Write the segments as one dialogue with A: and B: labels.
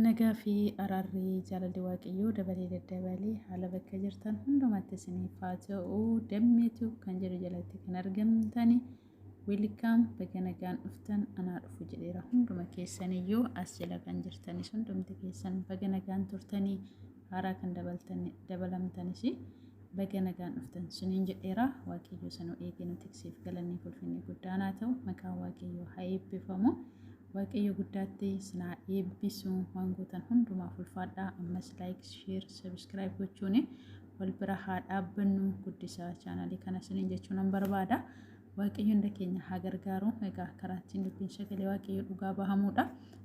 A: Nagaa fi araarri jaalalli Waaqayyoo dabalee daddabalee haala bakka jirtan hundumatti isiniif haa ta'u. Dammeetu kan jedhu jalatti kan argamtani welcome, baga nagaan dhuftan, anaa dhufu jedheera. Hunduma keessaniyyuu as jala kan jirtanis hundumti keessan baga nagaan turtanii, haaraa kan dabalamtanis baga nagaan dhuftan siniin jedheera. Waaqayyo sanuu eegee nu tikseef galanni ulfinni guddaan haa ta'u. Maqaan Waaqayyoo haa eebbifamu. Waaqayyo guddaatti sinaa eebbisu. Waan gootan hundumaaf ulfaadhaa. Ammas like, share, subscribe gochuun wal bira haa dhaabbannu, guddisaa chaanalii kana siniin jechuun nan barbaada. Waaqayyo hunda keenya haa gargaaru. Egaa karaa ittiin dubbiin sagalee Waaqayyo dhugaa bahamuudha.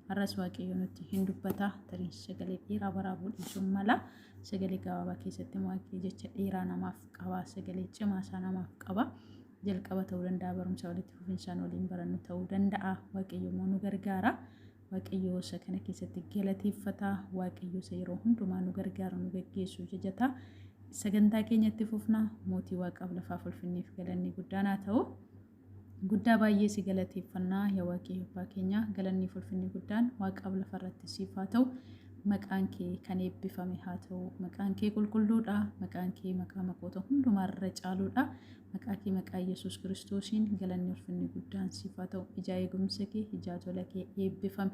A: Har'as Waaqayyo nutti hin dubbata. Tarii sagalee dheeraa waraabuu dhiisuun mala. Sagalee gabaabaa keessatti Waaqayyo jecha dheeraa namaaf qaba. Sagalee cimaa isaa namaaf qaba. Jalqaba ta'uu danda'a, barumsa walitti fufinsaan waliin barannu ta'uu danda'a. Waaqayyo immoo nu gargaara. Waaqayyo isa kana keessatti galateeffata. Waaqayyo isa yeroo hundumaa nu gargaaru, nu geggeessu jajata. Sagantaa keenyatti fufna. Mootii Waaqaaf lafaaf ulfinniif galanni guddaan haa ta'u. Guddaa baay'ee si galateeffannaa, yaa Waaqayyo abbaa keenya, galanni ulfinni guddaan Waaqaaf lafarratti siif haa ta'u. Maqaan kee kan eebbifame haa ta'u. Maqaan kee qulqulluudha. Maqaan kee maqaa maqoota hundumaarra caaluudha. Maqaa kee, maqaa Yesuus Kiristoosiin, galanni ulfinni guddaan siif haa ta'u. Ijaa eegumsa kee, ijaa tola kee eebbifame.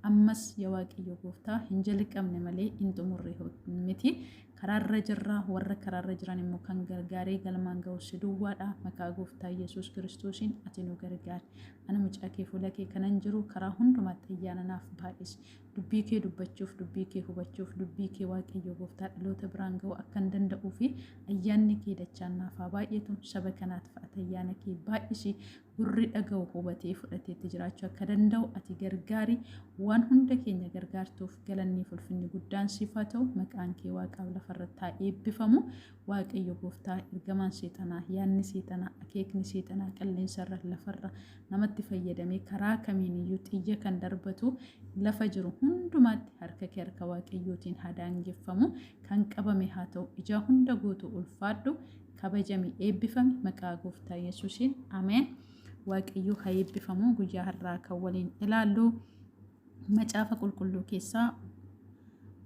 A: Ammas yaa Waaqayyo gooftaa, hin jalqabne malee hin xumurre miti. Karaarra jirra, warra karaarra jiran immoo kan gargaaree galmaan ga'u si duwwaadha. Maqaa gooftaa Yesuus Kiristoosiin ati nu gargaari. Ana mucaa kee fuula kee kanan jiru karaa hundumaatti ayyaana naaf baay'isi. Dubbii kee dubbachuuf, dubbii kee hubachuuf, dubbii kee, Waaqayyo gooftaa, dhaloota biraan ga'u akkan danda'uu fi ayyaanni kee dachaan naaf haa baay'atu. Saba kanaaf ati ayyaana kee baay'isi. Gurri dhaga'u hubatee fudhateetti jiraachuu akka danda'u ati gargaari. Waan hunda keenya gargaartuuf galanni ulfinni guddaan siif haa ta'u. Maqaan kee Waaqaaf lafarratti haa eebbifamu. Waaqayyo gooftaa, ergamaan seexanaa, yaadni seexanaa, akeekni seexanaa qilleensarra lafarra namatti fayyadamee karaa kamiiniyyuu xiyya kan darbatu lafa jiru hundumaatti harka kee harka Waaqayyootiin haa daangeffamu. Kan qabame haa ta'u. Ijaa hunda guutuu ulfaadhu, kabajami, eebbifami, maqaa gooftaa Yesuusiin, ameen. Waaqayyo haa eebbifamu. Guyyaa har'aa kan waliin ilaallu Macaafa Qulqulluu keessaa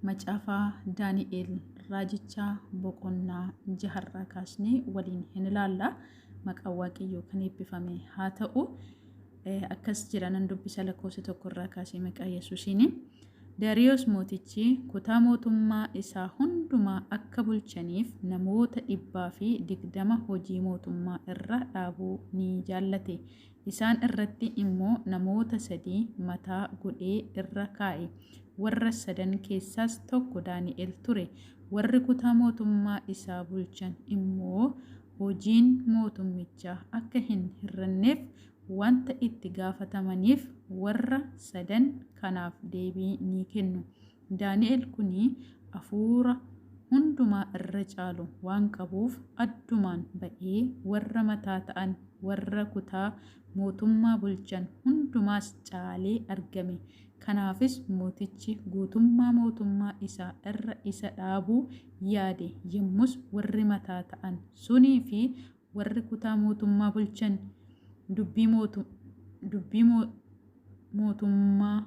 A: Macaafa Daani'el raajichaa boqonnaa jaharraa kaasnee waliin hin ilaalla. Maqaan Waaqayyoo kan eebbifame haa ta'u. Akkas jedha, nan dubbisa lakkoofsa 1 irraa kaasee maqaa Yesuusiin. Dariyoos mootichi kutaa mootummaa isaa hundumaa akka bulchaniif namoota 120 hojii mootummaa irra dhaabuu ni jaallate. Isaan irratti immoo namoota sadii mataa godhee irra kaa'e. Warra sadan keessaas tokko Daani'el ture. Warri kutaa mootummaa isaa bulchan immoo hojiin mootummichaa akka hin hir'anneef wanta itti gaafatamaniif warra sadan kanaaf deebii ni kennu. Daani'el kuni hafuura hundumaa irra caalu waan qabuuf addumaan ba'ee warra mataa ta'an, warra kutaa mootummaa bulchan hundumaas caalee argame. Kanaafis mootichi guutummaa mootummaa isaa irra isa dhaabuu yaade. Yommus warri mataa ta'an sunii fi warri kutaa mootummaa bulchan dubbii mootummaa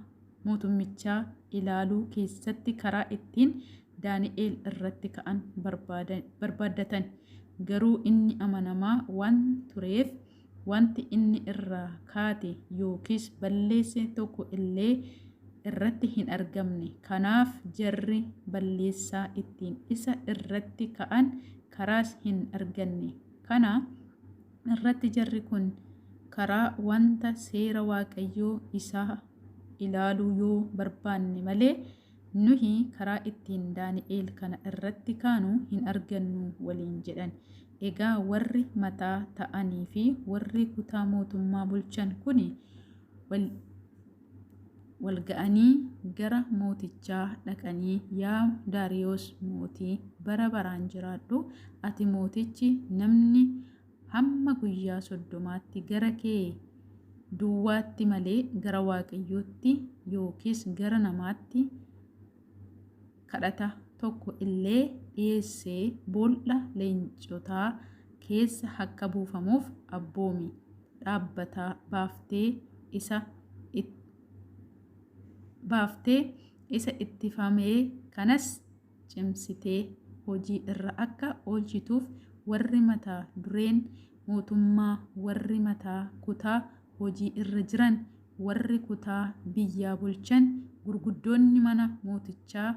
A: mootummichaa ilaaluu keessatti karaa ittiin Daani'el irratti ka'an barbaaddatan. Garuu inni amanamaa waan tureef wanti inni irraa kaate yookiis balleesse tokko illee irratti hin argamne. Kanaaf jarri balleessaa ittiin isa irratti ka'an karaas hin arganne. Kana irratti jarri kun karaa wanta seera Waaqayyoo isaa ilaaluu yoo barbaanne malee nuyi karaa ittiin Daani'el kana irratti kaanu hin argannu waliin jedhan. Egaa warri mataa ta'anii fi warri kutaa mootummaa bulchan kun walga'anii gara mootichaa dhaqanii, "Yaa Daariyoos mootii, bara baraan jiraadhu! Ati mootichi, namni hamma guyyaa 30tti gara kee duwwaatti malee gara Waaqayyootti yookiis gara namaatti kadhata tokko illee dhiyeessee boolla leencotaa keessa akka buufamuuf abboomi dhaabbataa baaftee Isa ittifame kanas cimsitee hojii irra akka oolchituuf warri mata dureen mootummaa, warri mataa kutaa hojii irra jiran, warri kutaa biyyaa bulchan, gurguddoonni mana mootichaa,